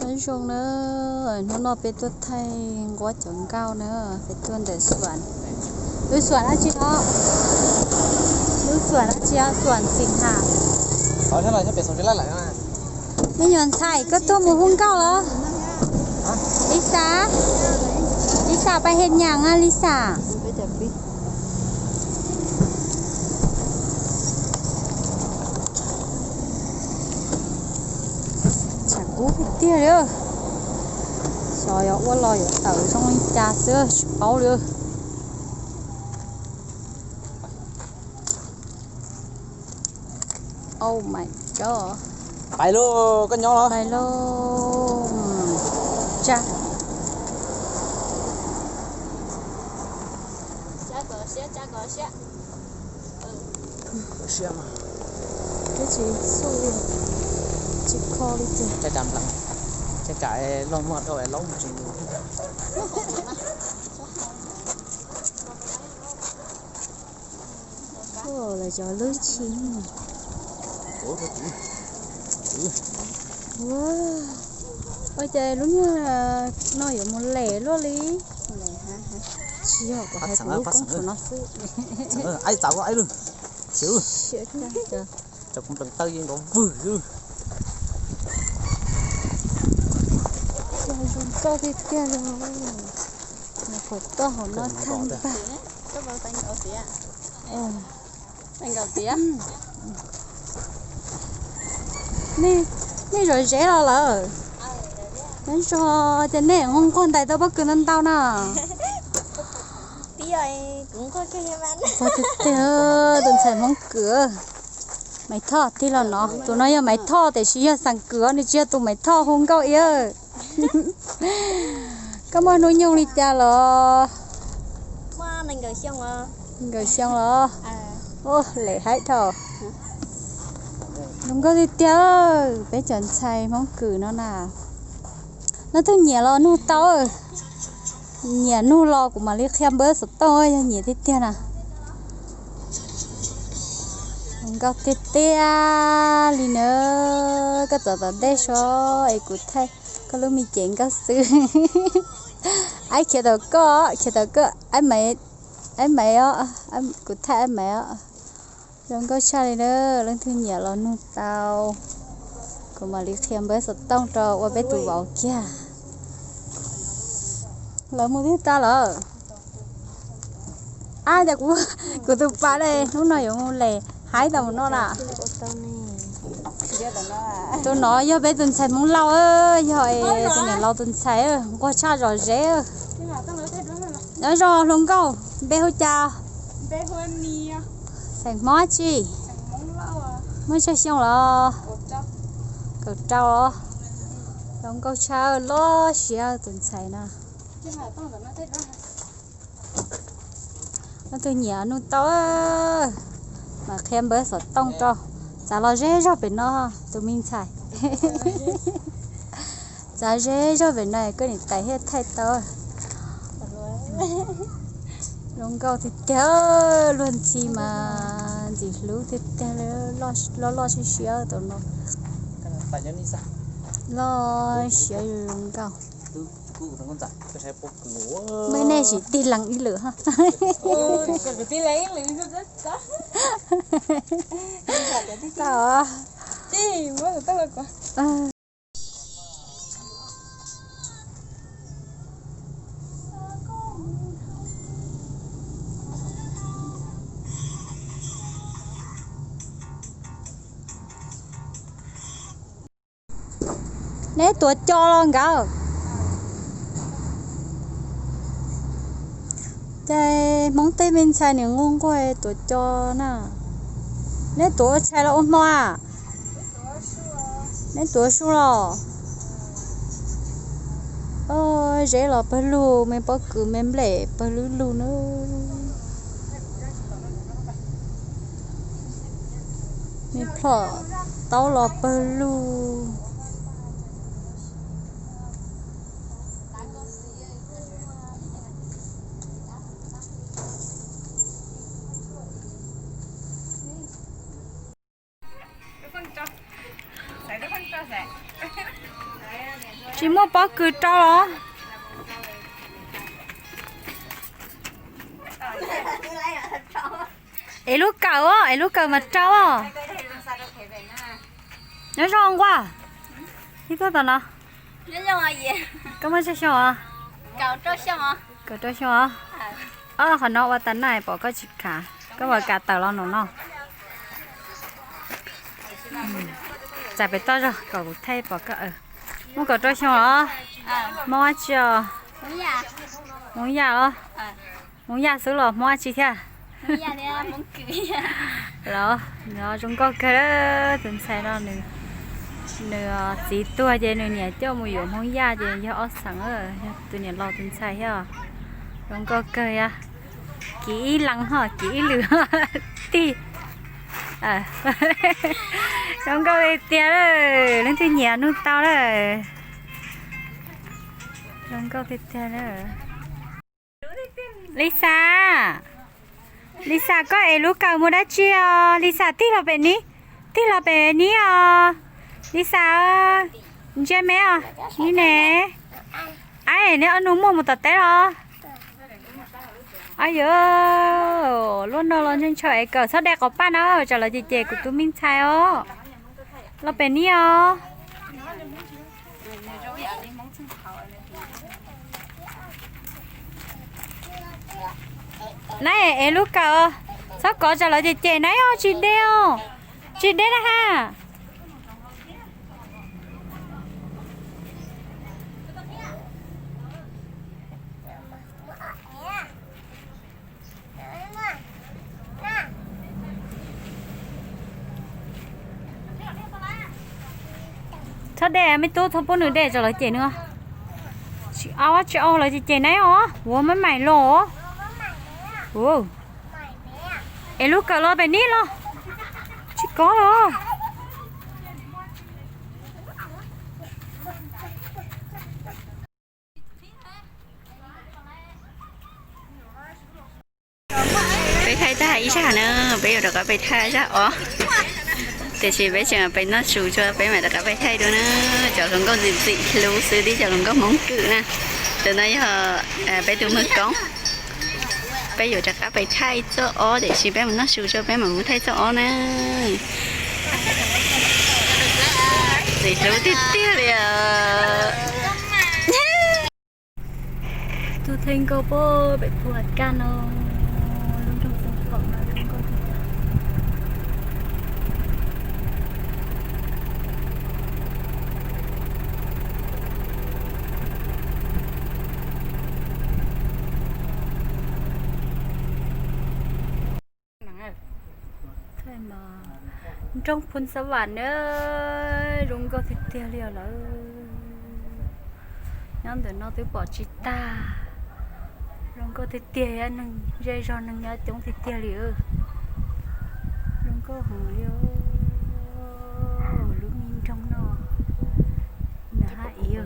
Nyob zoo na, hnub no peb tuaj thaij nquab cov nkauj na, peb tuaj ntawm Xuam. Lub Xuam dab tsi no? Lub Xuam dab tsi? Xuam Xim Ham. Nej nyuam ntxhais, koj tuaj mus hu nkauj los? Lisa, Lisa pais hais nyam, Lisa. Tshav kub tiag tiag li. Xyov yuav ua los yuav tawm zoo li cas xwb tsis paub li. Oh my god. Pais lauj, koj nyob los? Pais lauj. Tsa. Koj siab mas. Twb tsis xub li, tsis kho li tiag. Caj cas nplees, caj cas loj mog dhau laub mus tsis mus. Lawv cov lub tshim. Ua cas lub niag no yuav mus lem luaj li. Tsis yog, kuv hais kuv lub koob txhuv no xwb. Aib txav koj aib lug. Siab tag. Cov kuv nplees taw yeej nrov vwg. Zoo nkauj tiag tiag li. Nyuam qhuav tuaj hauv no thaj ntag. Nej zov zeb los lawm? Nyob zoo, ces nej nquag ntais tau pob kws ntau ntau na. Nquag tiag tiag, tus ntxhais Hmoob Kws. Maiv Thoj tig los no, tus no yog Maiv Thoj tiam sis yog Xeem Kws, nws tsis yog tus Maiv Thoj hu nkauj iab. Koj muaj hnub nyoog li cas los? Nkaum xyoo los? Lem haib dhau. Zoo nkauj tiag tiag, peb cov ntxhais Hmoob Kws no na. Leej twg nyiam los nug tau. Nyiam nug los kuv mam li qhia npawb xov tooj yog nyiam tiag tiag na. Zoo nkauj tiag tiag li na. Koj txav tom ntej so es kuv thaij koj lub me cev nkauj xwb. Aib khiav tau koj, khiav tau koj, aib maiv, aib maiv os, kuv thaij aib maiv os. Zoo nkauj tshaj li na, leej twg nyiam los nug tau. Kuv mam li qhia npawb xov tooj rau ua peb tus vauv kiag. Lawv mus twg tag lawm? Ab, cas kuv, kuv tus pas dai hnub no yuav mus lem haib tau mus no na. Tus no yog peb tus ntxhais Hmoob Lauj, yog tus niam laus tus ntxhais, nquag tshaj zom zeb. Nyob zoo hluas nkauj, npe hu cas? Xeem Hmoob tsi? Muaj tsawg xyoo los? Kaum rau os. Zoo nkauj tshaj, loj siab tus ntxhais no. Leej twg nyiam nug tau, mam qhia npawb xov tooj rau. Txav los ze zog pem no, tus me ntxhais. Txav ze zog pem no koj niam tais thiaj thaij tau. Zoo nkauj tiag tiag, luag ntxhi mas ntxim hlub tiag tiag, loj loj siab siab tus no. Loj siab zoo nkauj. Mej nej sim tig lees ib lwm hab. Neb tuav co los nkawd? Ces Hmoob tej me ntxhais nws nquag nquag tuav co na. Neb tuav ua tshais los ua hmo a? Neb tuav su los? Zeb los pawg lug, me pob kws me nplej pawg lug lug na. Me plhom taub los pawg lug. Tsis muaj pob kws rau los? Es lub kawm os, es lub kawm mas rau os. Nyob zoo nquaj. Ib tuaj tom no. Koj muaj tsawg xyoo os? Kaum rau xyoo os. Ob, qhov no ua tas na pom koj tsis khav, koj ua kav tawm los no no. Txais pem toj zog kom kuv thaij pom koj. Muaj kaum rau xyoo os. Hmoob dab tsi os? Hmoob Yaj os. Hmoob Yaj xwb los Hmoob dab tsi thiab? Los, zoo nkauj kawg tus ntxhais no. Nws txiv tuag ces nws niam coj mus yuav Hmoob Yaj ces yog ob xeem, yog tus niam laus tus ntxhais thiab. Zoo nkauj kawg yog. Kiv ib leeg ho kiv ib lwm tig. Zoo nkauj tiag tiag lawm, leej twg nyiam nug tau lawm. Zoo nkauj tiag tiag lawm. Lisa, Lisa, koj es lub kawm mus dab tsi os? Lisa, tig los pem ni, tig los pem ni os. Lisa, ntsia me os, ni ne. Ab, neb ob nus muaj mus tom teb los? Ab yog, lub no los ntshe ntshaw es kawm txhob de qhov paj na, tsam lawv cem cem kuv tus me ntxhais os. Los pem ni os. Neb es lub kawm, txhob kov tsam lawv cem cem neb os, tsis de os, tsis de na ha. Txhob de me tub, txhob pub nws de tsam lawv cem nws. Tsis au, tsis au, lawv cem cem neb os, ua maj maim los. Es lub kawm los pem ni los, tsis kov los. Peb thaij tag ib zaj na, peb yuav rov qab pem thaij zaj os. Tiam sis peb tseem pem noj su tso, peb mam rov qab pem thaij dua na. Cov hluas nkauj ntxim ntxim hlub xwb, tib cov hluas nkauj Hmoob Kwm na. Tus no yog peb tus muag koob. Peb yuav rov qab pem thaij txoj ob, tiam sis peb mus noj su tso, peb mam mus thaij txoj ob na. Ntxim hlub tiag tiag li os. Tuaj thaij nkauj pem pem pua kaj no, lub nroog Xeev Khuam no zoo nkauj tiag tiag. Nroog Phoos Xab Vam na, zoo nkauj tiag tiag li os lawm. Nyob ntawm no twb pom tsis tag. Zoo nkauj tiag tiag, neeg zej zog neeg nyob coob tiag tiag li. Zoo nkauj heev li os. Lub me nroog no, nws haj ib